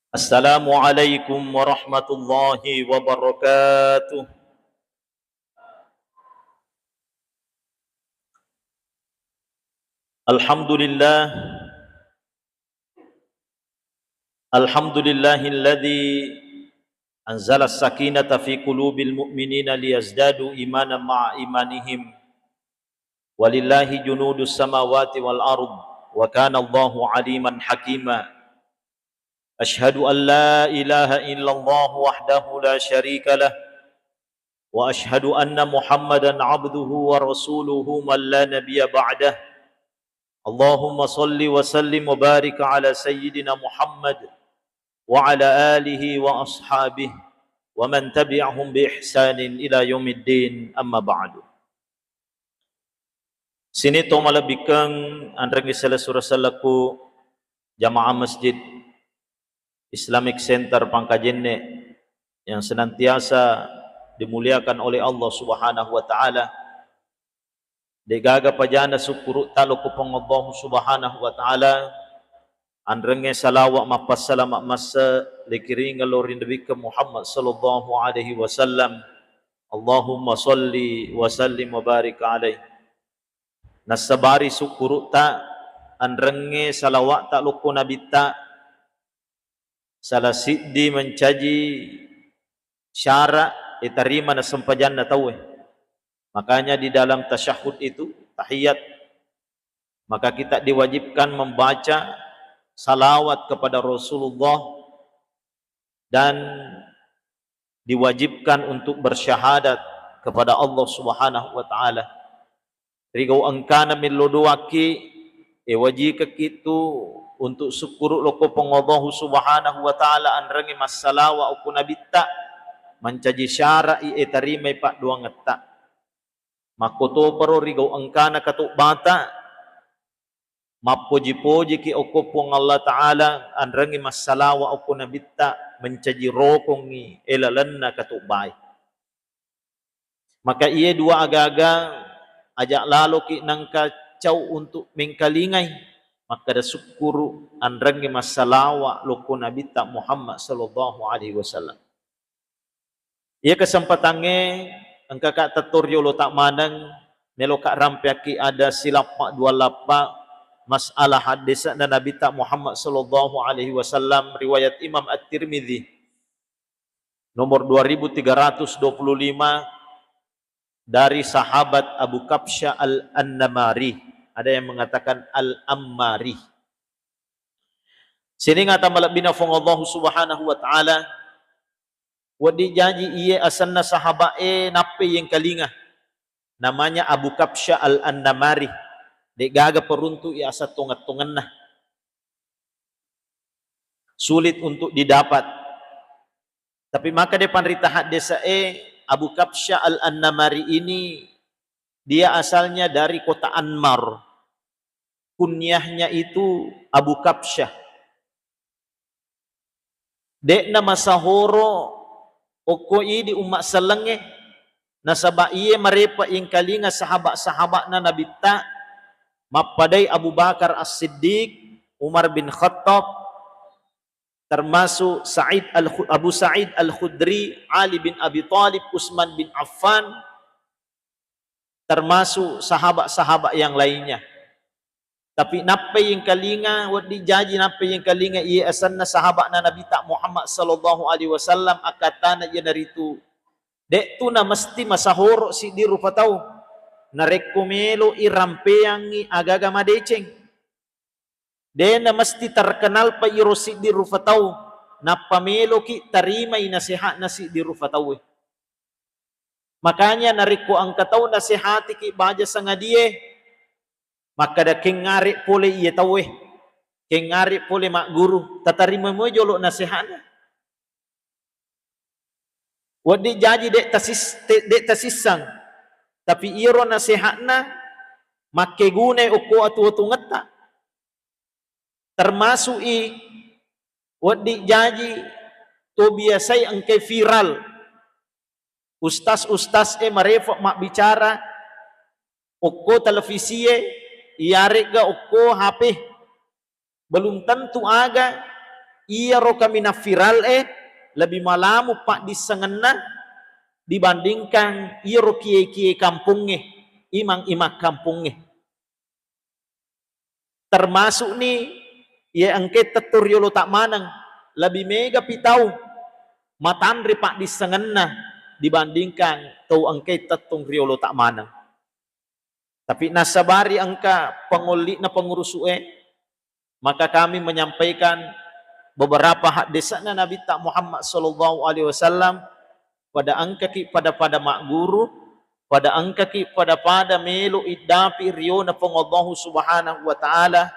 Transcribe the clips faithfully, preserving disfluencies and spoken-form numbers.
Assalamualaikum warahmatullahi wabarakatuh. Alhamdulillah. Alhamdulillahilladzi anzala sakinata fi qulubil mu'minina liyazdadu imanan ma'a imanihim. Walillahi junudus samawati wal ard, wa kana Allahu aliman hakima. Asyhadu an la ilaha illallah wahdahu la syarika lah, wa asyhadu anna Muhammadan abduhu wa rasuluhu man la nabiyya ba'dah. Allahumma salli wa sallim wa barik ala sayyidina Muhammad wa ala alihi wa ashabihi wa man tabi'ahum bi ihsanin ila yaumiddin, amma ba'du. Sini to malebbikeng anrengngi sela sura selleku jamaah masjid Islamic Center Pangkajenne yang senantiasa dimuliakan oleh Allah Subhanahu wa Ta'ala. Degaga pajana sukkuru'ta lokko Puang Allah Subhanahu wa Ta'ala, anrengnge salawa mappassalama masse likiringeng lao ri Nabikke Muhammad sallallahu alaihi wasallam. Allahumma salli wa sallim wa barik alaih. Nassabari sukkuru'ta, anrengnge salawa'ta lokko Nabitta, salah siddi mencaji syara' itarima na sempajanna tauwe. Makanya di dalam tasyahud itu, tahiyat, maka kita diwajibkan membaca salawat kepada Rasulullah dan diwajibkan untuk bersyahadat kepada Allah Subhanahu wa Ta'ala. Rigau engkana mello doakki, e, wajikekki tu untuk sukkuru lokko Puang Allahu Subhanahu wa Ta'ala, anrengnge massalawa okko Nabitta, mancaji syara'i e tarimai paddoangetta. Makkotoparo rigau engkana katobbata, mappoji-pojiki okko Puang Allah Ta'ala, anrengngi massalawa okko Nabitta, mencaji rokongngi e lalenna katobbae. Maka iye dua agaga aja laloki nangka cau untuk mengkalingai, makkada sukkuru anrengngi massalawa lokko Nabitta Muhammad sallallahu alaihi wasallam. Iya kesempatangnge engkaka tetto riolota maneng, meloka rampeakki ada silappa dua lappa masalah haddese'na Nabitta Muhammad sallallahu alaihi wasallam, riwayat Imam At-Tirmidzi, nomor dua ribu tiga ratus dua puluh lima, dari sahabat Abu Kabsyah Al-Annamari. Ada yang mengatakan Al-Ammari. Sining ata malebbina Fuang Allahu Subhanahu wa Ta'ala, wedding jaji iye asenna sahaba'e nappai yengkalinga. Namanya Abu Kabsyah Al-Annamari. De'gaga peruntu'i aseng tongeng-tongenna. Sulit untuk didapat. Tapi maka de panrita haddese'e, Abu Kabsyah Al-Annamari ini, dia asalnya dari kota Anmar. Kunyahnya itu Abu Kabsyah. De'na masahoro okko idi umma sellengnge, nasaba iye marepa yengkalinga sahaba-sahaba'na Nabitta, mappadai Abu Bakar As-Siddiq, Umar bin Khattab, termasuk Sa'id Al-Khu-, Abu Sa'id Al-Khudri, Ali bin Abi Thalib, Utsman bin Affan, termasuk sahabat-sahabat yang lainnya. Tapi nappai yengkalinga, wedding jaji nappai yengkalinga iye asenna sahaba'na Nabitta Muhammad sallallahu alaihi wasallam, akkattana iyanaritu, de'tu namesti masahoro siddi rupa tau narekko melo'i rampeangngi agaga madeceng. De namesti terkenal pa iro siddi rupa tau, nappa meloki tarimai naseha'na siddi rupa tauwe. Makanya narekko engka tau nasehatiki baja sangadie, makkada, "Kengngare pole iye tauwe, kengngare pole magguru, tatarima moi jolo naseha'na." Wedding jaji de' tasis-, te-, de' tasissang, tapi iyaro naseha'na makkegunai okko atuwo-tuwongetta. Termasuk i wedding jaji to biasai engkai viral. Ustaz-ustaz e marefa mabbicara okko televisie, iyaregga okko H P. Belum tentu aga iyaro kaminang viral e lebih malamu paddissengenna dibandingkan iyaro kie-kie kampungnge, imang-imang kampungnge. Termasukni iye engkae tettong riolota maneng, lebih megapi tau matanre paddissengenna dibandingkan tau engkae tettong riolota maneng. Tapi nasabari engka pangolli'na pengurusu'e, maka kami menyampaikan beberapa haddese'na Nabitta Muhammad sallallahu alaihi wasallam, pada engkaki pada-pada magguru, pada engkaki pada-pada melo iddapi riona Puang Allahu Subhanahu wa Ta'ala,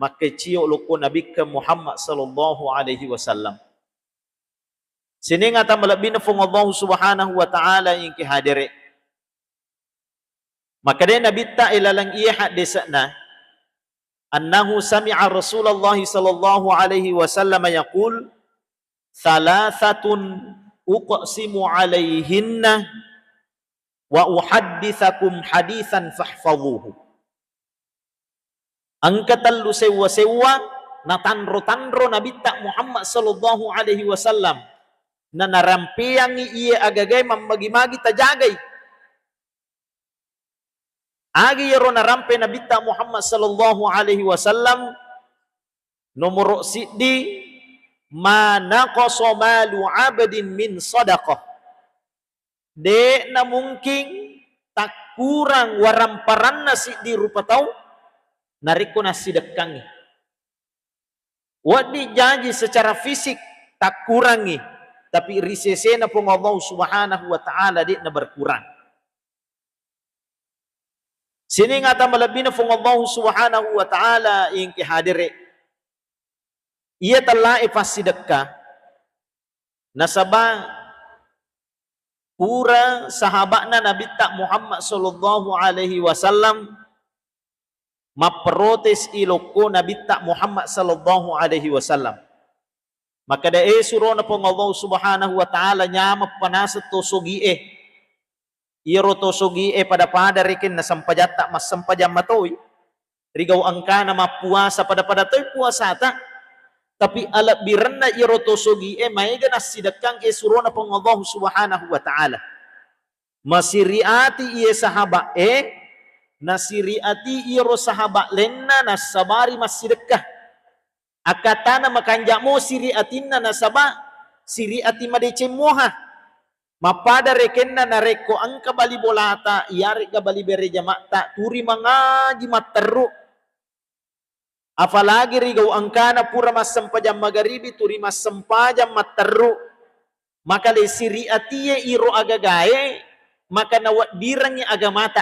makkecio lokko Nabikka Muhammad sallallahu alaihi wasallam. Sining ata malebbina Puang Allahu Subhanahu wa Ta'ala ingke hadere. Makkedai Nabitta ilaleng iye haddese'na, annahu sami'a Rasulullah sallallahu alaihi wasallam yaqul, "Thalathatun uqsimu alaihinna wa uhadditsakum haditsan fahfazuhu." Engka tellu sewwa-sewwa natanro-tanro Nabitta Muhammad sallallahu alaihi wasallam, na narampeangngi iye agagae mammagi-magi tajagai. Agi iyaro narampe Nabitta Muhammad sallallahu alaihi wasallam, nomoro siddi, ma naqasa malu abdin min sadaqah. De'na mungkin takkurang waramparanna siddi rupa tau narekko nassidekkangngi. Wedding jaji secara fisik takkurangngi, tapi ri sesena Puang Allah Subhanahu wa Ta'ala de'na berkurang. Sining ata malebbina Puang Allah Subhanahu wa Ta'ala ingke hadere. Iya tellae passidekka, nasaba pura sahaba'na Nabitta Muhammad sallallahu alaihi wasallam mapprotes i lokko Nabitta Muhammad sallallahu alaihi wasallam. Makkeda, "Eh, surona Puang Allah Subhanahu wa Ta'ala, nyameng panaseng to sogie." Iyaro to sogie pada-pada rekenna sempajatta massempajang matoi. Rigau engkana mappuasa pada-pada toi puasata. Tapi alebbirenna iyaro to sogie maega nassidekkang, eh, surona Puang Allah Subhanahu wa Ta'ala. Masiri ati iye sahaba'e, nasiri ati iyaro sahaba lenna nassabari massidekka. Akkatana makanja mo siri atinna nasaba siri ati madeceng moha. Mappada rekenna narekko engka bali bolata, iyaregga bali bere jama'ta, turi mangaji matterru. Apalagi rigau engkana pura massempajang magaribi, turi massempajang matterru. Maka le siri atie iro agagae, maka naweddirengngi agamata.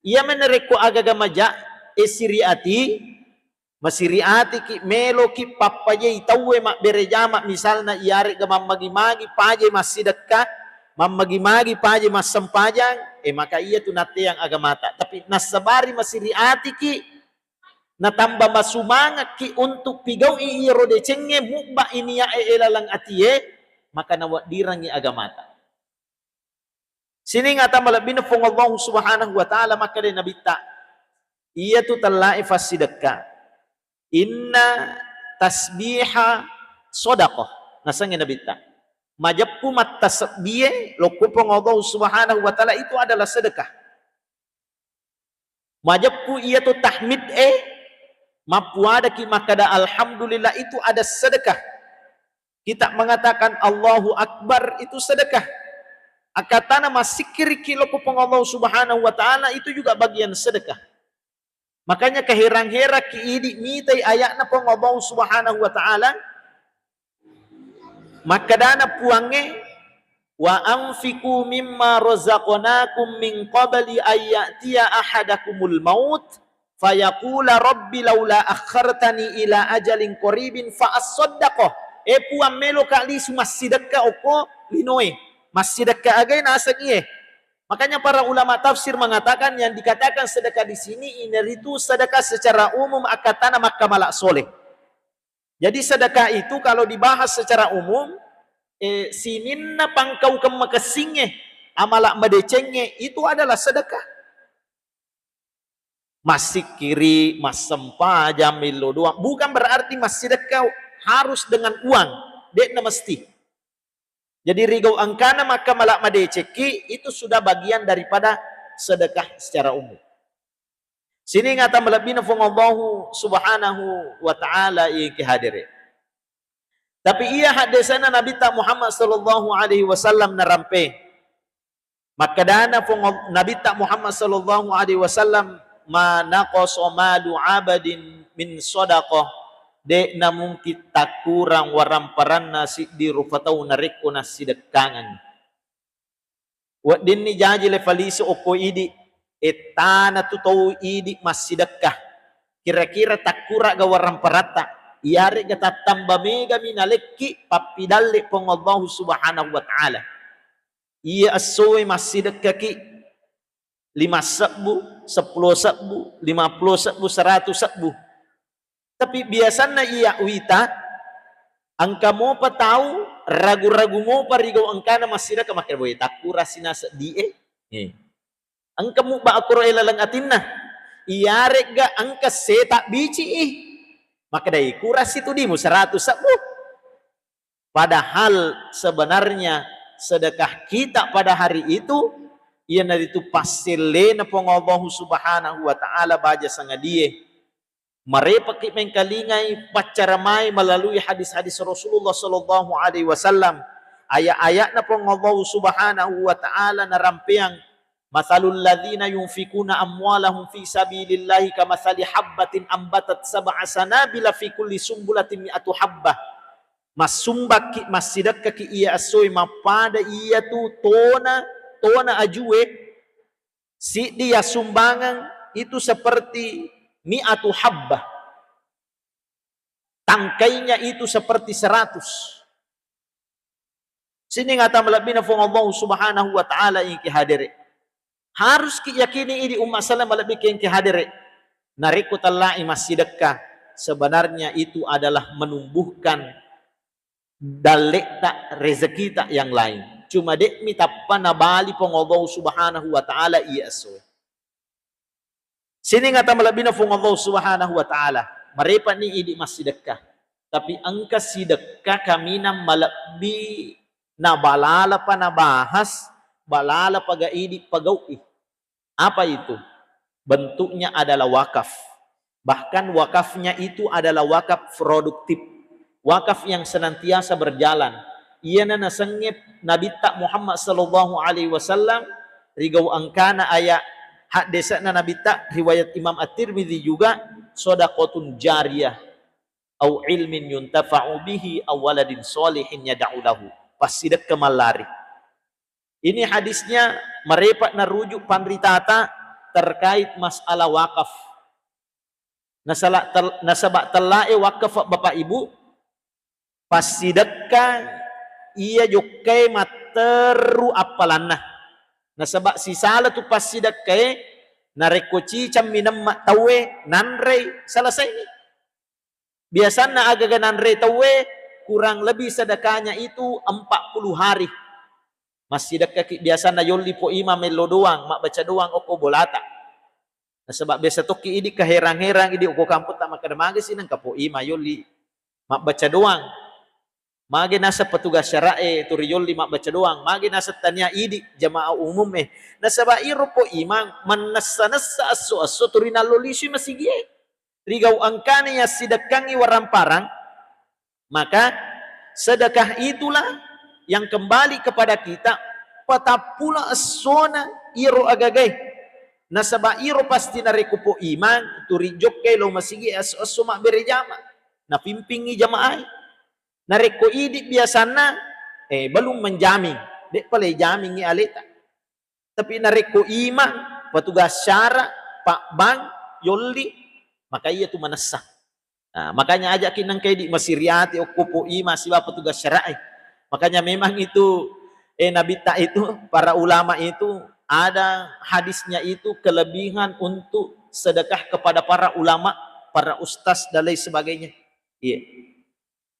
Iya menarekko agaga maja, e siri ati, masiri atiki, meloki pappajai tauwe mabbere jama, misalna iyaregga mammagi-magi paje massidekka, mammagi-magi paje massempajang, e maka iya tu natteang agamata. Tapi nassabari masiri atiki, natamba masumangekki untuk pigau'i iyaro decengnge, mubba i niae e laleng atie, maka naweddirengngi agamata. Sining ata malebbina Puang Allah Subhanahu wa Ta'ala, makkeda Nabitta, iya tu tellae fassidekka, inna tasbiha sadaqah. Nasengnge Nabitta, majeppu mattasebbie lokko Puang Allah Subhanahu wa Ta'ala itu adalah sedekah. Majeppu iya tu tahmid e, mappuadaki makkeda alhamdulillah, itu ada sedekah. Kita mengatakan Allahu Akbar itu sedekah. Akkatana massikkiriki lokko Puang Allah Subhanahu wa Ta'ala itu juga bagian sedekah. Makanya keherang-herakki idi mitai ayatna Puang Allah Subhanahu wa Ta'ala, makkedana Puangnge, "Wa anfiqu mimma razaqnakum min qabli an ya'tiya ahadakumul maut fayaqula rabbi laula akhartani ila ajalin qaribin fa assaddaqa." Eh Puang, meloka lisu massidekka okko linoe. Massidekka agai naseng iye. Makanya para ulama tafsir mengatakan yang dikatakan sedekah di sini inaritu sedekah secara umum, akkatana makkamala soleh. Jadi sedekah itu kalau dibahas secara umum, eh, sininna pangkaukeng makessingnge, amala madecengnge, itu adalah sedekah. Massikkiri, massempajang, millo doang, bukan berarti massidekka harus dengan uang, de'na mesti. Jadi rigau engkana makkamala madecekki, itu sudah bagian daripada sedekah secara umum. Sining ata malebbina Fuang Allahu Subhanahu wa Ta'ala, iya engka hadere. Tapi iya haddesana Nabitta Muhammad sallallahu alaihi wasallam narampe. Makkedana Fuang All-, Nabitta Muhammad sallallahu alaihi wasallam, "Ma naqasa malu abadin min sadaqah." De' namungkin takkurang waramparanna siddi rupa tau narekko nassidekkangeng. Weddinni jaji le falisi okko idi, ettana tu tau idi massidekka. Kira-kira takkurang ga waramparatta? Iyare'ga tattamba megami nalekki pappidalle Puang Allahu Subhanahu wa Ta'ala. Iya essoe massidekkaki lima sebbu, seppulo sebbu, lima pulo sebbu, seratu sebbu. Tapi biasanna iya wita, engka mopa tau ragu-ragu mopa rigau engkana massidekka, makkeda, "Boe, takkurasi naseng di e." Eh. Engka mubba akkoro e laleng atinna. Iyare'ga engka seta bici i. Makkeda, "Kurasi tu dimu seratu sebbu." Padahal sebenarnya sedekah kita pada hari itu, iyanaritu passellena Puang Allahu Subhanahu wa Ta'ala baja sangadie. Marepaki mengkalingai paccaramai melalui hadis-hadis Rasulullah sallallahu alaihi wasallam, ayat-ayatna Puang Allahu Subhanahu wa Ta'ala narampeang, "Matsalul ladzina yunfikuna amwalahum fi sabilillahi kamatsali habbatin ambatat sab'a sanabila fi kulli sumbulatin mi'atu habbah." Massumbakki, massidekkaki iya essoe mappada iyatu tona, tona ajue, siddi yassumbangeng itu seperti mi'atu habbah. Tangkainya itu seperti seratus. Sining ata malebbina Fuang Allahu Subhanahu wa Ta'ala engka hadere. Haruski yakini idi umma sallam malebbi engka hadere. Narekko tellai massidekka, sebenarnya itu adalah menumbuhkan dalletta, rezekita yang lain. Cuma de'mi tappa nabali Puang Allahu Subhanahu wa Ta'ala iya essoe. Sining ata malebbina Fuang Allahu Subhanahu wa Ta'ala, marepani idi massidekka. Tapi engka sidekka kaminang malebbi nabalalapa nabahas, balalapa ga idi pagau'i. Apa itu? Bentuknya adalah wakaf. Bahkan wakafnya itu adalah wakaf produktif. Wakaf yang senantiasa berjalan. Iyana nasengnge Nabitta Muhammad sallallahu alaihi wasallam, rigau engkana aya haddese'na Nabitta, riwayat Imam At-Tirmidzi juga, "Shadaqatun jariyah au ilmin yuntafa'u bihi au waladin sholihin yad'u lahu." Passidekka mallari. Ini hadisnya marepa narujuk panritata terkait masalah wakaf. Nasala-, tel-, nasaba tellae wakaf, Bapak Ibu, passidekka iya jokkae matteru appalanna. Nasaba sisala tu passidekkae, narekko cicang minemma tauwe nanrei, selesai ni. Biasanna agaga nanre tauwe, kurang lebih sedekahnya itu empat puluh hari. Massidekkaki biasanna yolli po imang mello doang, mabbaca doang okko bolata. Nasaba biasa tokki idi kaherang-herang idi okko kamputta makkeda, "Magi si nengka po imang yolli mabbaca doang? Magi naseng petugas syara'e turi yolli mabbaca doang? Magi naseng tania idi jamaah umum e?" Nasaba iro po imang mannessa-nessa esso-esso turi nallo lisui masigie. Rigau engkana yassidekkangngi waramparang, maka sedekah itulah yang kembali kepada kita, patappula essona iro agagae. Nasaba iro pasti narekko po imang, turi jokkai lao masigi esso-esso mabbere jama, napimpingngi jamaah e. Narekko idi biasanna, eh, belum menjamin, de pale jamingngi aleta. Tapi narekko imang, petugas syara, pak bank, yolli, maka iya tu manessa. Nah, makanya ajaki nengka idi masiriati okko po imang siba petugas syara e. Makanya memang itu, eh, Nabitta itu, para ulama itu, ada hadisnya itu kelebihan untuk sedekah kepada para ulama, para ustaz dan lain sebagainya. Iya.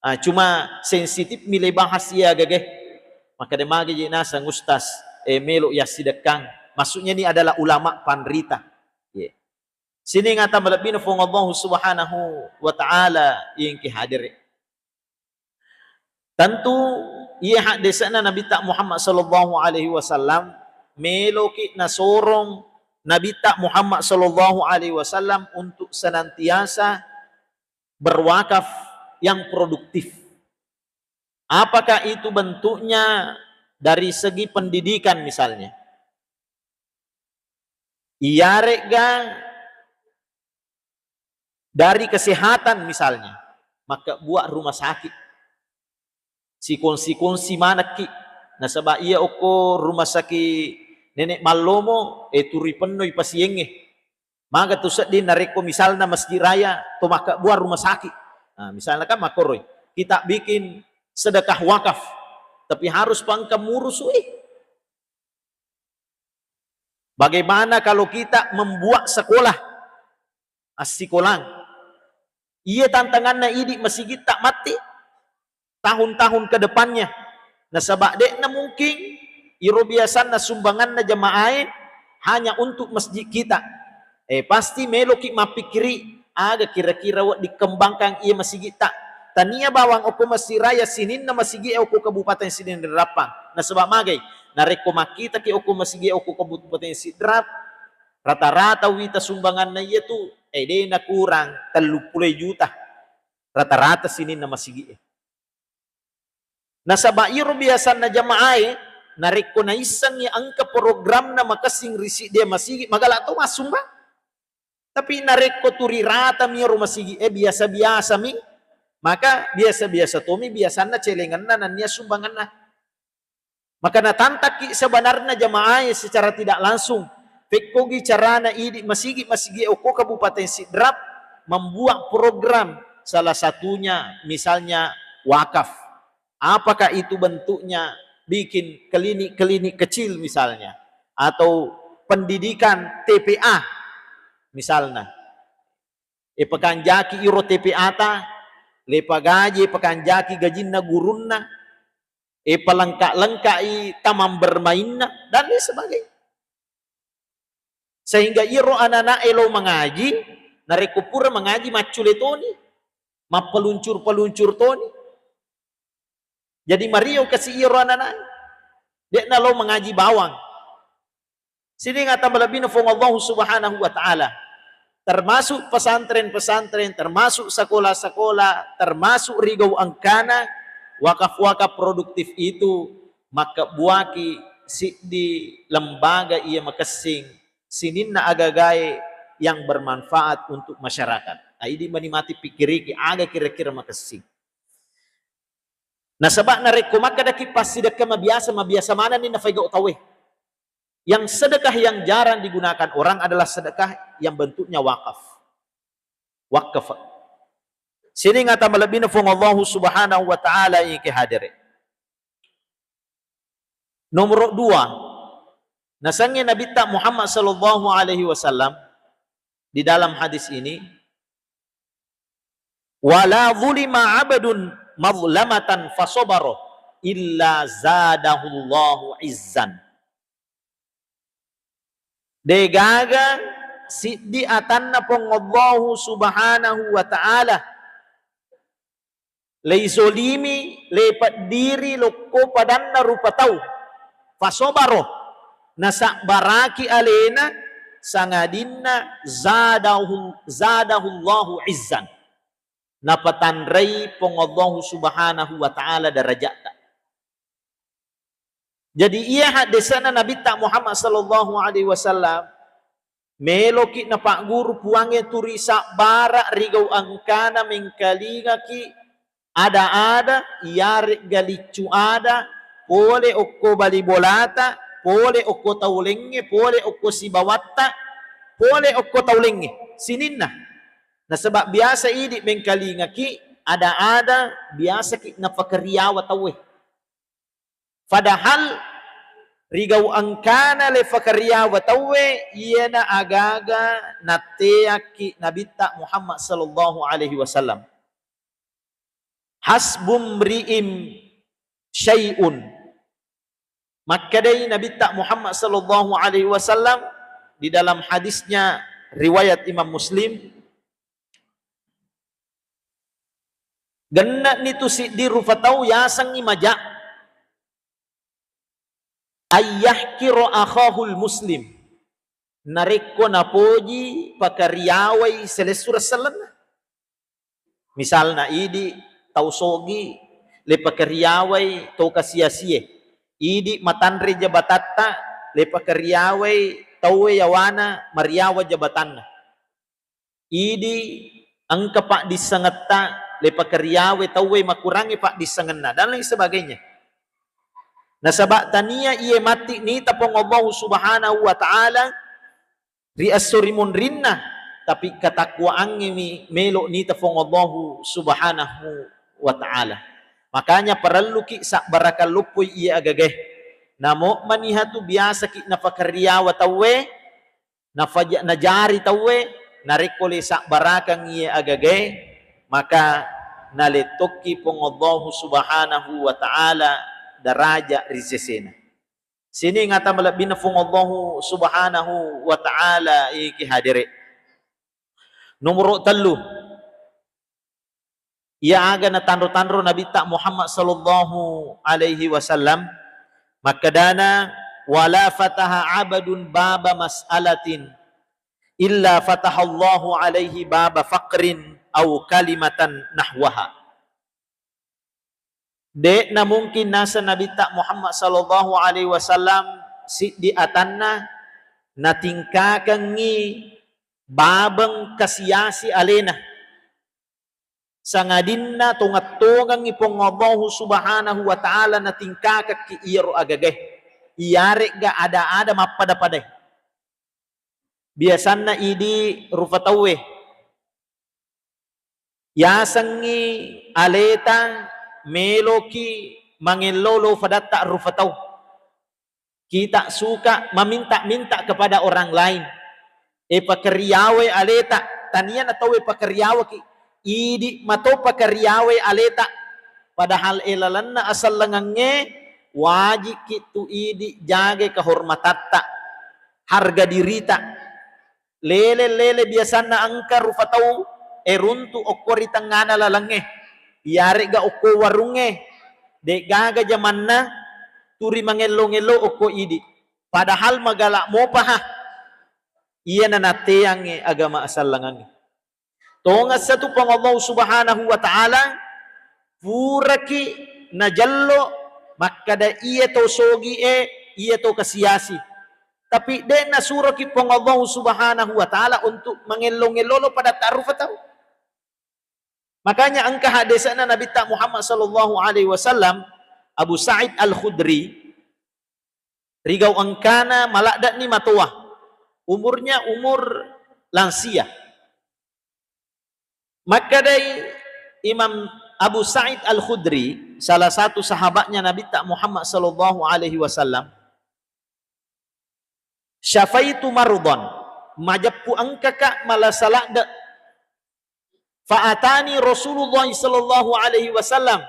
Ah, cuma sensitif mi le bahas iya gage. Maka de magi je naseng ustaz, eh, melo yassidekkang. Maksudnya ini adalah ulama panrita. Iya. Sining ata malebbina Fuang Allahu Subhanahu wa Ta'ala engka hadere. Tentu iya haddese'na Nabitta Muhammad sallallahu alaihi wasallam, meloki nasorong Nabitta Muhammad sallallahu alaihi wasallam untuk senantiasa berwakaf yang produktif. Apakah itu bentuknya dari segi pendidikan misalnya? Iyare'ga dari kesehatan misalnya, makkebbuwa rumah sakit. Sikongsi-kongsi manekki. Nasaba iya okko rumah sakit Nenek Mallomo, eh, turi pennoi pasiengnge. Maga tu sedding narekko misalna Masjid Raya to makkebbuwa rumah sakit. Nah, misalna kan makkoroi. Kita bikin sedekah wakaf, tapi harus pa engka murusu'i. Bagaimana kalau kita membuat sekolah, assikolang? Iya tantanganna idi masigitta matti tahun-tahun ke depannya. Nasaba de'na mungkin iro biasanna sumbanganna jamaae hanya untuk masjid kita. Eh, pasti meloki mappikkiri aga kira-kira wedding kembangkan iya masigitta. Tania bawang okko Masjid Raya sininna masigi okko Kabupaten Siddi Rappang. Nasaba magai? Narekko makkitaki okko masigi okko Kabupaten Sidrap, rata-rata wita sumbanganna iya tu, eh, de'na kurang telluppulo juta. Rata-rata sininna masigi. Nasaba iro biasanna jamaae, narekko naissengngi engka programna makessing ri siddi masigi, magala to massumbang. Tapi narekko turi ratami ro masigi, eh, biasa-biasami, maka biasa-biasa tomi biasanna celengenna nennia sumbangenna. Maka natantakki sebenarna jamaae secara tidak langsung. Pekkogi carana idi masigi-masigi okko Kabupaten Sidrap membuat program, salah satunya misalnya wakaf. Apakah itu bentuknya bikin klinik-klinik kecil misalnya, atau pendidikan T P A misalnya. Eh, pakanjaki iro T P A ta, le pagaji, pakanjaki gajinna gurunna, eh, palengka-lengkai taman bermainna, dan lain sebagainya. Sehingga iro anak-anak elo mangaji, narekko pura mangaji maccule toni, mappeluncur-peluncur toni. Jadi mario kasi iro anak-anak. De'na lo mangaji bawang. Sining ata malebbina Fuang Allah Subhanahu wa Ta'ala. Termasuk pesantren-pesantren, termasuk sekolah-sekolah, termasuk rigau engkana, wakaf-wakaf produktif itu makkebbuaki siddi lembaga iya makessing sininna agagae yang bermanfaat untuk masyarakat. Nah, idi mani mati pikkiriki aga kira-kira makessing. Nasaba narekko makkedaki passidekka mabiasa, mabiasa manenni nafaigau tauwe. Yang sedekah yang jarang digunakan orang adalah sedekah yang bentuknya wakaf. Wakaf. Sining ata malebbina Fuang Allahu Subhanahu wa Ta'ala yang ke hadere. Nomor dua, nasengnge Nabitta Muhammad sallallahu alaihi wasallam di dalam hadis ini, "Wala zulima abdun mazlamatan fasobaro illa zadahullahu izzan." Degaga siddi atanna Puang Allahu Subhanahu wa Ta'ala leizolimi, leipeddiri lokko padanna rupa tau, fasobaro, nasabbaraki alena, sangadinna zadahu, zadahullahu izzan, napatanrai Puang Allahu Subhanahu wa Ta'ala darajatta. Jadi iya haddese'na Nabitta Muhammad sallallahu alaihi wasallam, meloki napagguru Puangnge turi sabbara rigau engkana mengkalingaki ada-ada, iyare'ga liccu ada, pole okko bali bolata, pole okko taulengnge, pole okko sibawatta, pole okko taulengnge sininna. Nasaba biasa idi mengkalingaki ada-ada, biasaki napakariawa tauwe. Padahal rigau engkana le fakariawa tauwe, iyena agaga natteakki Nabitta Muhammad sallallahu alaihi wasallam. "Hasbum ri'im syai'un." Makkedai Nabitta Muhammad sallallahu alaihi wasallam di dalam hadisnya riwayat Imam Muslim, Genne'ni tu siddi rufa tau yasengngi maja. Ayyahkiro akhahul muslim, narekko napoji pakariawai selessureng sellenna. Misalna, idi tau sogi, le pakariawai tau kasiasie, idi matanre jabatatta, le pakariawai tauwe yawana mariawa jabatanna. Idi engka paddissengetta, le pakariawe tauwe makurangngi paddissengenna, dan lain sebagainya. Nasaba tania iye matti nita Puang Allahu Subhanahu wa Ta'ala ri esso ri munrinna, tapi katakwaangnge mi melo nita Puang Allahu Subhanahu wa Ta'ala. Makanya parelluki sabbarakang loppoi iye agagae. Namo maniha tu biasaki napakariawa tauwe, nafaja-, najari tauwe, narekko le sabbarakang iye agagae, maka nalettokki Puang Allahu Subhanahu wa Ta'ala daraja ri sesena. Sining ata malebbina Puang Allahu Subhanahu wa Ta'ala iki hadere. Nomoro tellu, iya aga natanro-tanro Nabitta Muhammad sallallahu alaihi wasallam, makkedana, "Wala fataha abadun baba mas'alatin illa fatahallahu alaihi baba faqrin au kalimatan nahwaha." De'na mungkin naseng Nabitta Muhammad sallallahu alaihi wasallam siddi atanna natingkakengngi babeng kasiasi alena. Sangadinna tongeng-tongengngi Puang Allahu Subhanahu wa Ta'ala natingkakekki iyaro agagae, iyare'ga ada-ada mappada-padae. Biasanna idi rufa tauwe, yasengngi aleta meloki mangello lo fadatta rufa tau. Kita suka meminta-minta kepada orang lain. E, pakeriawe aleta, tania na tauwe pakeriaweki. Idi mato pakeriawe aleta. Padahal e lalenna asellengengnge, wajikki tu idi jagai kehormatatta, harga dirita. Lele-lele biasanna engka rufa tau, e, runtu okko ri tengngana lalengnge. Iyare'ga okko warungnge, de'gaga jamanna turi mangello-ngello okko idi. Padahal magala mopaha. Iya nanatteangnge agama asallangangnge. Tongeng satu Puang Allah Subhanahu wa Ta'ala, puraki najello makkada iya to sogi e, iya to kasiasi. Tapi de' nasuroki Puang Allah Subhanahu wa Ta'ala untuk mangello-ngello lo pada ta'rufa tau. Makanya engka hadesana Nabitta Muhammad sallallahu alaihi wasallam, Abu Sa'id Al-Khudri, rigau engkana maladde'ni matoa. Umurnya umur lansia. Makkedai Imam Abu Sa'id Al-Khudri, salah satu sahabatnya Nabitta Muhammad sallallahu alaihi wasallam, "Syafaitu mardan, majeppu engkaka malasa ladde." Fa atani Rasulullah sallallahu alaihi wasallam,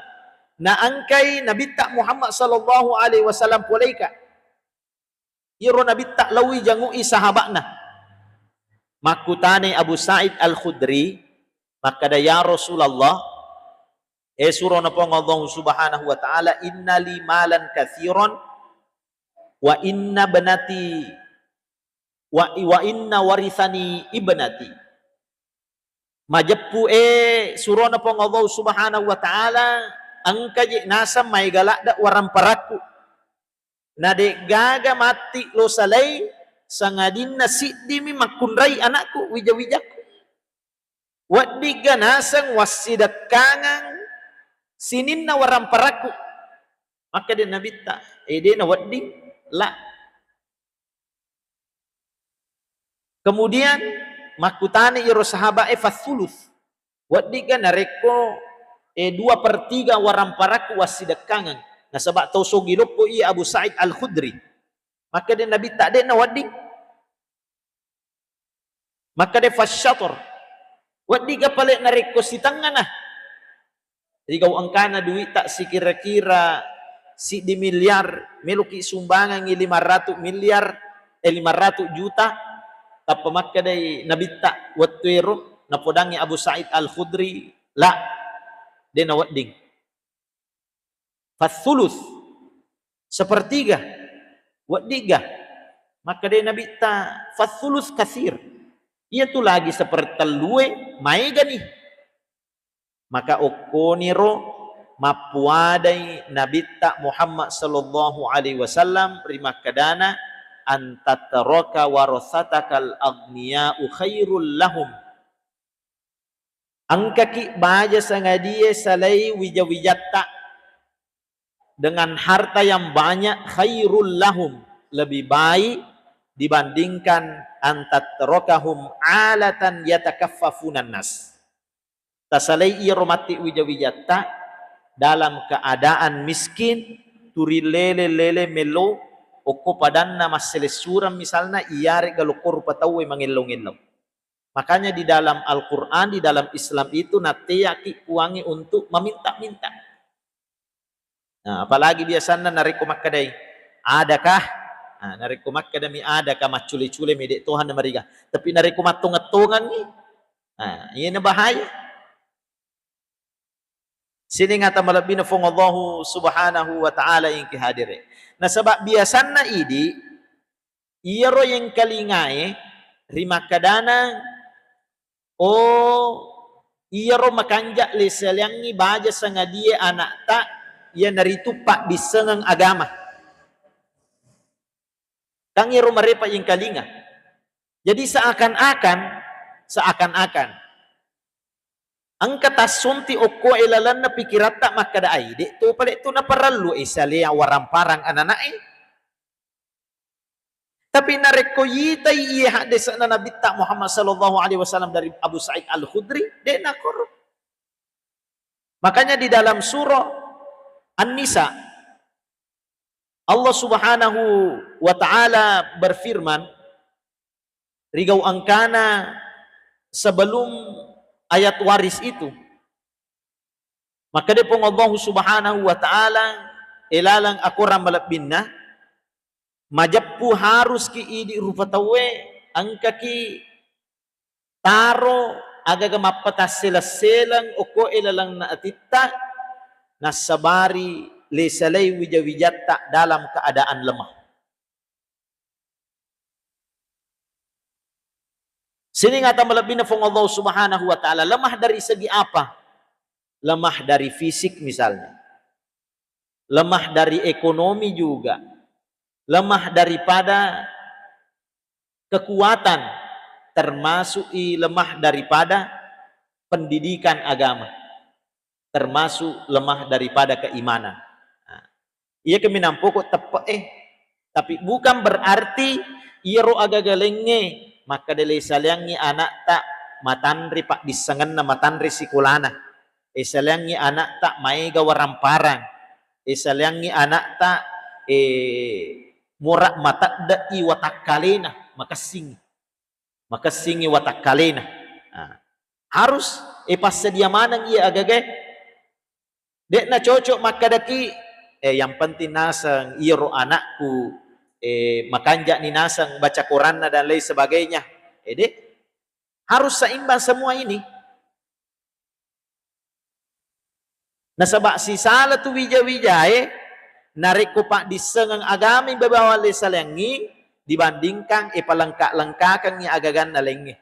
naengkai Nabitta Muhammad sallallahu alaihi wasallam poleika. Iyaro Nabitta laowi jangu'i sahaba'na. Makkutanai Abu Sa'id Al-Khudri, makkada, "Ya Rasulullah, e surona Puang Allah Subhanahu wa Ta'ala, inna li malan katsiran wa inna ibnati wa, wa inna warithani ibnati." Majeppu e surona Puang Allah Subhanahu wa Ta'ala, engka je naseng maega ladde waramparakku. Na de'gaga matti lo salai, sangadinna siddimi makkunrai anakku, wija-wijakku. Weddigga naseng wassidekkangeng sininna waramparakku. Makkeda Nabitta, e, de' nawedding, la. Kemudian makkutana iyaro sahabat e, "Fathuluth, weddigga narekko, e, dua per tiga waramparakku wassidekkangeng?" Nasaba tau sogi loppo iya Abu Sa'id Al-Khudri. Makkeda Nabitta, "De' nawedding." Makkeda, "Fasyator, weddigga pale narekko sitengngana?" Rigau engkana duitta sikira-kira siddi miliar, meloki sumbangangi lima ratu miliar, e, lima ratu juta. Tappa makkedai Nabitta wettu ero, napodangngi Abu Sa'id Al-Khudri, "La, De' nawedding. Fatsulus, sepertiga, weddigga. Makkedai Nabitta, "Fatsulus katsir." Iyatu lagi sepertellue maegani. Maka okkoniro mappuadai Nabitta Muhammad sallallahu alaihi wasallam ri makkedana, "Antatraka warasatakal aghniya'u khairul lahum." Engkaki baja sangadie salai wija-wijatta dengan harta yang banyak, khairul lahum, lebih baik dibandingkan antatrokahum alatan yatakaffafunan nas. Tasalai iyaro matti wija-wijatta dalam keadaan miskin, turi lele-lele melo, okko padanna masselessureng misalna, iyarega lokko rupa tauwe mangello-ngello. Makanya di dalam Al-Quran, di dalam Islam itu natteaki Puangnge untuk meminta-minta. Nah, apalagi biasanna narekko makkedai, "Adakah?" Nah, narekko makkedami, "Adakah?" Maccule-cule mi, de' tohanna mariga. Tapi narekko mattonget-tongengngi, nah, iyena bahaya. Sining ata malebbina Fuang Allahu Subhanahu wa Ta'ala engki hadire. Nasaba biasanna idi, iyaro yengkalingae rimakkedana, "Oh, iyaro makanja' lesaliangngi baja sangadie ana'ta, iyanaritu paddissengeng agama." Kan iyaro marepa yengkalinga. Jadi seakan-akan, seakan-akan engka tassonti okkoe lalenna pikiratta makkeda, "Ai, de' to pale' tu naparellu e salea waramparang anana'e." Tapi narekko yitai iye haddese'na Nabitta Muhammad sallallahu alaihi wasallam dari Abu Sa'id Al-Khudri, de' nakoro. Makanya di dalam surah An-Nisa, Allah Subhanahu wa Ta'ala berfirman, rigau engkana sebelum ayat waris itu, makkeda Puang Allahu Subhanahu wa Ta'ala, ilalang akorang malebbinna, majeppu haruski idi rupa tauwe, engkaki taro agaga mappatasseleng-seleng okkoe lalengna atitta, nassabari lesalai wija-wijatta dalam keadaan lemah. Sining ata malebbina Fuang Allah Subhanahu wa Ta'ala, lemah dari segi apa? Lemah dari fisik misalnya. Lemah dari ekonomi juga. Lemah daripada kekuatan, termasuk i lemah daripada pendidikan agama, termasuk lemah daripada keimanan. Nah, iya keminang pokok teppe' e. Tapi bukan berarti iyaro agaga laingnge makkeda lesaliangngi ana'ta matanre paddissengenna, matanre sikolana. Esaliangngi ana'ta maega waramparang. Esaliangngi ana'ta, eh, mora matedde'i watakkalena, makessing. Makessingngi watakkalena. Nah, harus, eh, passedia maneng iya agagae. De'na cocok makkedaki, eh, yang penting naseng iyaro anakku, eh, makanja'ni naseng baca koranna dan lain sebagainya. Eh, de'. Harus seimbang semua ini. Nasaba sisala tu wija-wijae, narekko paddissengeng agami bawang lesaliangngi dibandingkan, eh, palengka-lengkakengngi agaganna laingnge.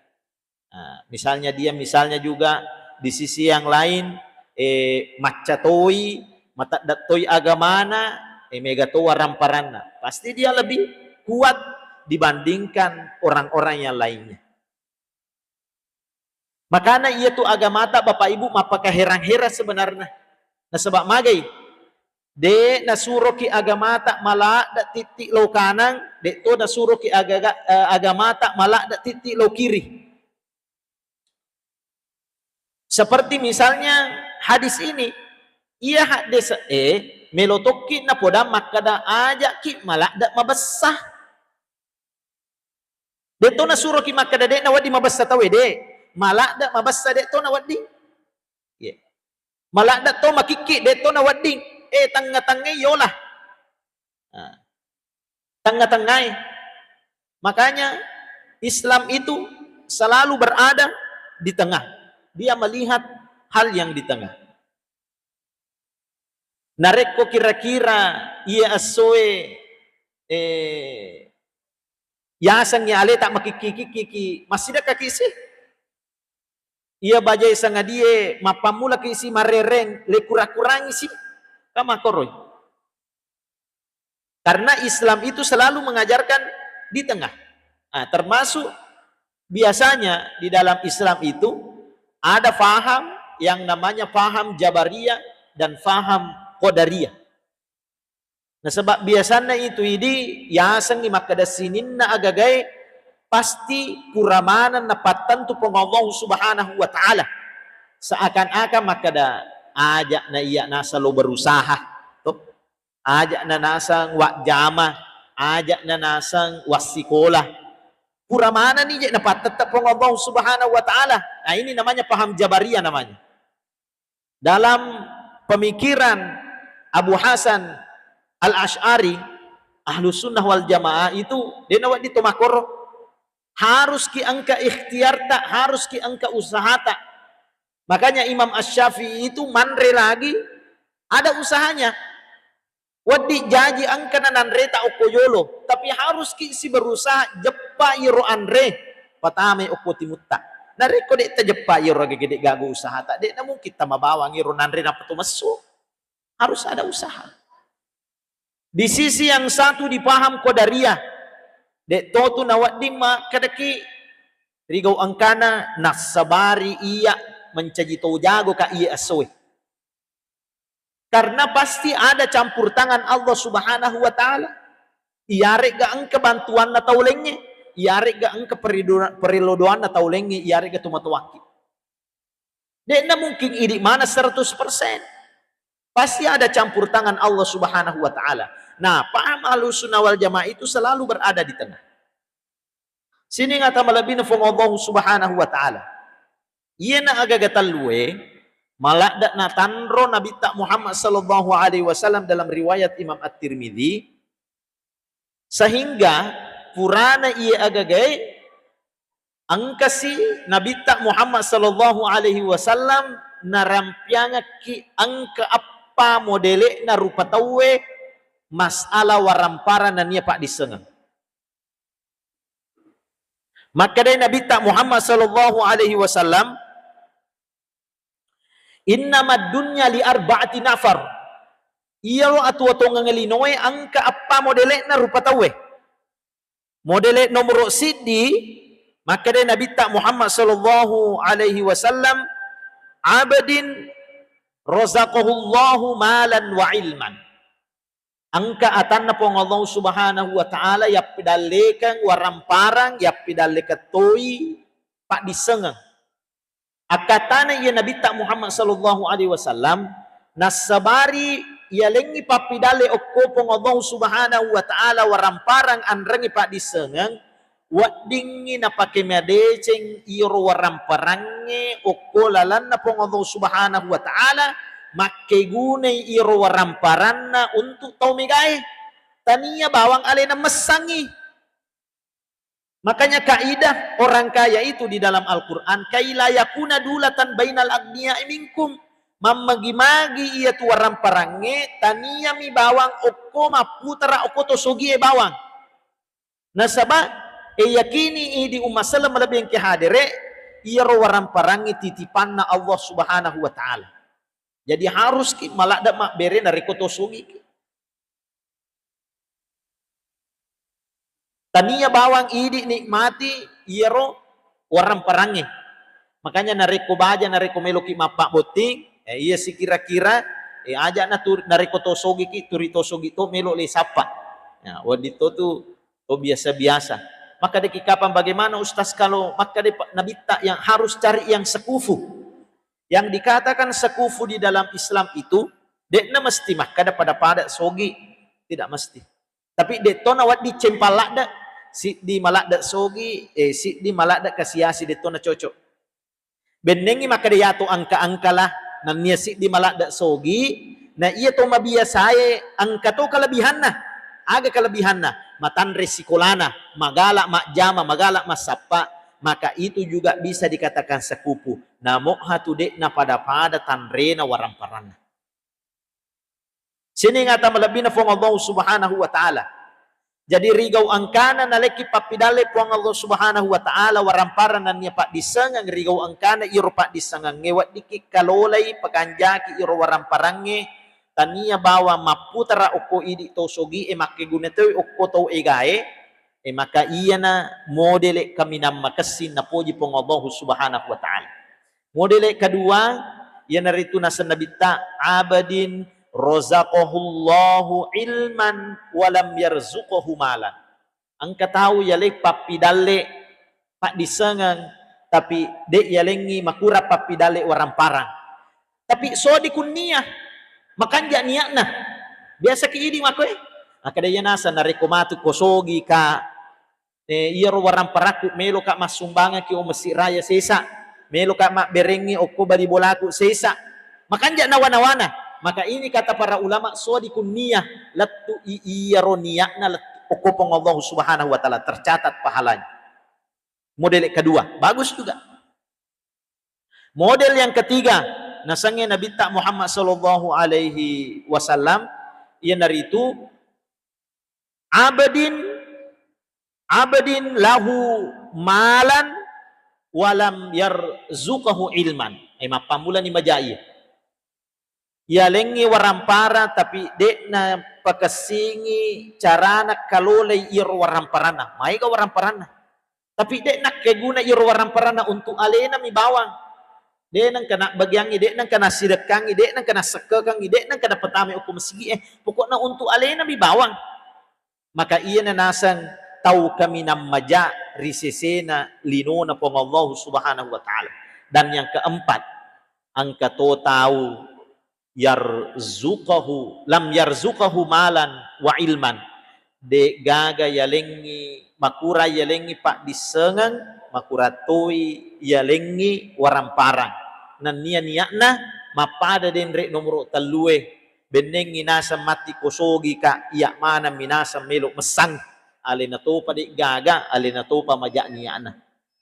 Nah, misalnya dia, misalnya juga di sisi yang lain, eh, macca toi, matedde toi agamana, eh, mega to waramparanna. Pasti dia lebih kuat dibandingkan orang-orang yang lainnya. Makana iyatu agamata, Bapak Ibu, mappakaherang-herang sebenarnya. Nasaba magai? De' nasuroki agamata maladde titti lo kanang, de' to nasuroki agaga-, eh, agamata maladde titti lo kiri. Seperti misalnya hadis ini, iya haddese'e melo tokki napodang makkeda aja'ki maladde mabessa. De' to nasuroki makkeda de' nawedding mabessa tauwe, de'. Maladde mabessa de' to nawedding. Iya. Maladde to makikki de' to nawedding. Eh, tengnga-tengngai yola. Nah. Tengah-tengah. Makanya Islam itu selalu berada di tengah. Dia melihat hal yang di tengah. Narekko kira-kira iye essoe, eh, yasengngi aleta makikki-kikkiki, massidekkaki si? Iya bajae sangadie mappammulaki si marereng, le kura-kurangi si? Kan makkoroi. Karena Islam itu selalu mengajarkan di tengah. Nah, termasuk biasanya di dalam Islam itu ada faham yang namanya faham Jabariyah dan faham Qadariyah. Nasaba biasanna itu idi yasengngi makkeda sininna agagae pasti pura maneng napattentu Puang Allah Subhanahu wa Ta'ala. Seakan-akan makkeda, "Aja'na iya naseng lo berusaha, to. Aja'na naseng wajjama, aja'na naseng wassikola." Pura manenni je napattette Puang Allah Subhanahu wa Ta'ala. Nah, ini namanya paham Jabariyah namanya. Dalam pemikiran Abu Hasan Al-Asy'ari, Ahlus Sunnah wal Jamaah itu, de' nawedding to makkoro. Haruski engka ikhtiarta, haruski engka usahata. Makanya Imam Asy-Syafi'i itu manre lagi ada usahanya. Wedding jaji engka nanreta okko jolo, tapi haruski si berusaha jeppa iro anre, patamai okko timutta. Narekko de' tajeppa iro gede gaga usahata, de' namungkin tamabawang iro nanre nappa to messo. Harus ada usaha. Di sisi yang satu dipaham Qadariyah, de' totu nawedding makkedaki rigau engkana nassabari iya mencaji to jago ka iya essoe. Karena pasti ada campur tangan Allah Subhanahu wa Ta'ala. Iyaregga engka bantuanna tau laingnge, iyaregga engka perido-, perilodoanna tau laingnge, iyaregga tomatoakki. De'na mungkin idi mana seratus persen. Pasti ada campur tangan Allah Subhanahu wa Ta'ala. Nah, paham Ahlus Sunnah wal Jamaah itu selalu berada di tengah. Sining ata malebbina Fuang Allah Subhanahu wa Ta'ala. Iyena agaga tellue, maladde natanro Nabitta Muhammad sallallahu alaihi wasallam dalam riwayat Imam At-Tirmidzi, sehingga purana iye agagae engkasi Nabitta Muhammad sallallahu alaihi wasallam narampiangekki engka eppa modele'na rupa tauwe masala waramparang nennia paddissengeng. Makkedai Nabitta Muhammad sallallahu alaihi wasallam, "Innamad dunya li arba'ati nafar." Iyaro atuwo-tuwongeng linoe engka eppa modele'na rupa tauwe. Modele nomoro siddi, makkedai Nabitta Muhammad sallallahu alaihi wasallam, "Abdin razaqahullahu malan wa ilman." Engka atanna Puang Allah Subhanahu wa Ta'ala yappidallekeng waramparang, yappidallekeng toi paddissengeng. Akkatana iya Nabitta Muhammad sallallahu alaihi wasallam, nassabari yalengngi pappidalle okko Puang Allah Subhanahu wa Ta'ala waramparang anrengngi paddissengeng, weddingngi napake madeceng iyaro waramparangnge okko lalenna Puang Allah Subhanahu wa Ta'ala, makkegunai iyaro waramparanna untuk tau megae. Tania bawang alena messangngi. Makanya kaidah orang kaya itu di dalam Al-Quran, "Kai la yakuna dulatan bainal agniya'i minkum." Mammagi-magi iya tu waramparangnge, taniami bawang okko mapputara okko to sogie bawang. Nasaba, e, yakini idi umma selleng malebbi engke hadere, iyaro waramparangnge titipanna Allah Subhanahu wa Ta'ala. Jadi haruski maladde mabbere narekko to sogiki. Tania bawang idi nikmati iyaro waramparangnge. Makanya narekko baja, narekko meloki mappabbotting, eh, iya sikira-kira, eh, aja na tu, narekko to sogiki, turi to sogi to melo le sappa. Ya, wedding to tu, to biasa-biasa. Maka deki kapan bagaimana Ustaz kalau maka de Nabitta yang harus cari yang sekufu. Yang dikatakan sekufu di dalam Islam itu, de'na mesti makkada pada-pada sogi, tidak mesti. Tapi de'to nawedding cempal ladde, siddi maladde sogi, eh, siddi maladde kasiasi de'to na cocok. Bennengngi makkada yato angka-angkalah, nennia siddi maladde sogi, na iya to mabiasae angka to kelebihanna. Aga kelebihanna? Matanre sikolana, magala majjama, magala massappa, maka itu juga bisa dikatakan sekufu. Namoha tu de'na pada-pada tanrena waramparanna. Sining ata malebbina Puang Allah Subhanahu wa Ta'ala. Jadi, rigau engkana nalekki pappidalle Puang Allah Subhanahu wa Ta'ala, waramparang nennia paddissengeng, rigau engkana iro paddissengengnge weddikki kalolai pakanjaki iro waramparangnge, tania bawang mapputara okko idi to sogie, makkeguna toi okko tau egae, e maka iyana modele kaminang makessing napoji Puang Allah Subhanahu wa Ta'ala. Modele kedua, iyanaritu naseng Nabitta, "Abadin rozaqahullahu ilman walam yarzuqahu malan." Engka tau yaleng pappidalle paddissengeng, tapi de' yalengngi makurang pappidalle waramparang. Tapi sodi kunnia, makanja niatna. Biasa ki idi makkoe. Akkeda iya naseng narekko matu ko sogi ka, eh, iyaro waramparakku, meloka massumbangaki o Messi Raya sesa, meloka mabberengngi okko bali bolaku sesa. Makanja nawa-nawana. Maka ini kata para ulama, sodi kunnia lettu i iyaro niatna lettu okko Puang Allah Subhanahu wa Ta'ala, tercatat pahalanya. Modele kedua, bagus juga. Model yang ketiga, nasengnge Nabitta Muhammad sallallahu alaihi wasallam, iyanaritu abadin, abadin lahu malan walam yarzuqahu ilman. Eh, mappammulani majai. Yalengngi warampara, tapi de'na pakessingi carana kalolai iyaro waramparanna. Maega waramparanna. Tapi de' nakkeguna iyaro waramparanna untuk alena mi bawang. De' nengka nabbagiangngi, de' nengka nassidekkangngi, de' nengka nassekkekangngi, de' nengka napatamai okko masigi'e. Pokokna untuk alena mi bawang. Maka iyana naseng tau kaminang maja ri sesena linona Puang Allahu Subhanahu wa Ta'ala. Dan yang keempat, engka to tau yarzuqahu, lam yarzuqahu malan wa ilman. De' gaga yalengngi, makurang yalengngi paddissengeng, makurang toi yalengngi waramparang. Nennia niatna mappada denre nomoro tellue, bennengngi naseng matti ko sogi ka, iya maneng mi naseng melo messang. Alena topa de' gaga, alena topa maja niatna.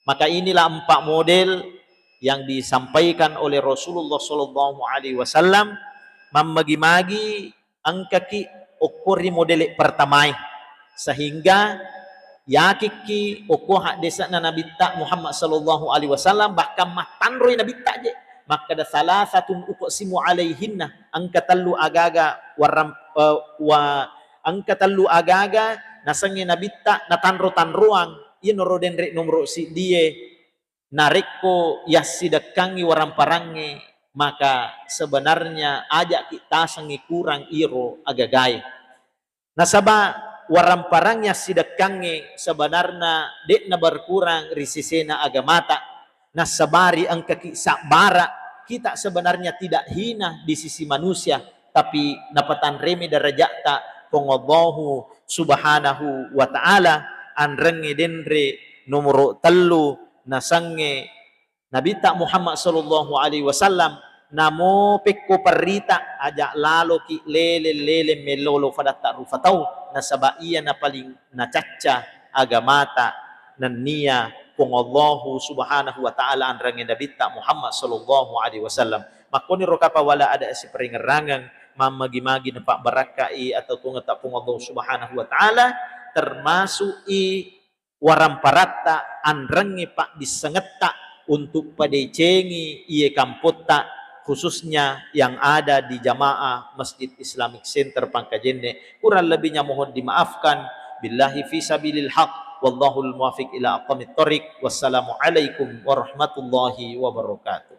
Maka inilah empat model yang disampaikan oleh Rasulullah sallallahu alaihi wasallam, mammagi-magi engkaki okko ri modele pertamae, sehingga yakikki okko haddese'na Nabitta Muhammad sallallahu alaihi wasallam, bahkan mattanroi Nabitta je, makkeda, "Salasatun uqsimu alaihinna," engka tellu agaga warram-, eh, wa-, engka tellu agaga nasengnge Nabitta natanro-tanroang, iyanaro denre nomoro siddie, narekko yassidekkangngi waramparangnge, maka sebenarnya aja'ki tasengngi kurang iro agagae. Nasaba waramparang yassidekkangnge sebenarna de'na berkurang ri sesena agamata. Nassabari engkaki sabbara, kita sebenarnya tidak hina di sisi manusia, tapi napatanremi daraja'ta Puang Allahu Subhanahu wa Ta'ala, anrengnge denre nomoro tellu nasengnge Nabitta Muhammad sallallahu alaihi wasallam, namo pekko perrita, aja laloki leleng-leleng mellolo fadatta rufa tau, nasaba iya napaling nacacca agamata nennia Puang Allahu Subhanahu wa Ta'ala anrengnge Nabitta Muhammad sallallahu alaihi wasallam. Makkoniro kapang wala ada siparingerrangeng, mammagi-magi napabbarakkai atau tungetta Puang Allahu Subhanahu wa Ta'ala, termasuk i waramparatta anrengnge paddissengetta untuk padecengi iye kampotta, khususnya yang ada di jamaah Masjid Islamic Center Pangkajenne. Kurang lebihnya mohon dimaafkan. Billahi fi sabilil haq. Wallahul muwafiq ila aqwamit thoriq. Wassalamualaikum warahmatullahi wabarakatuh.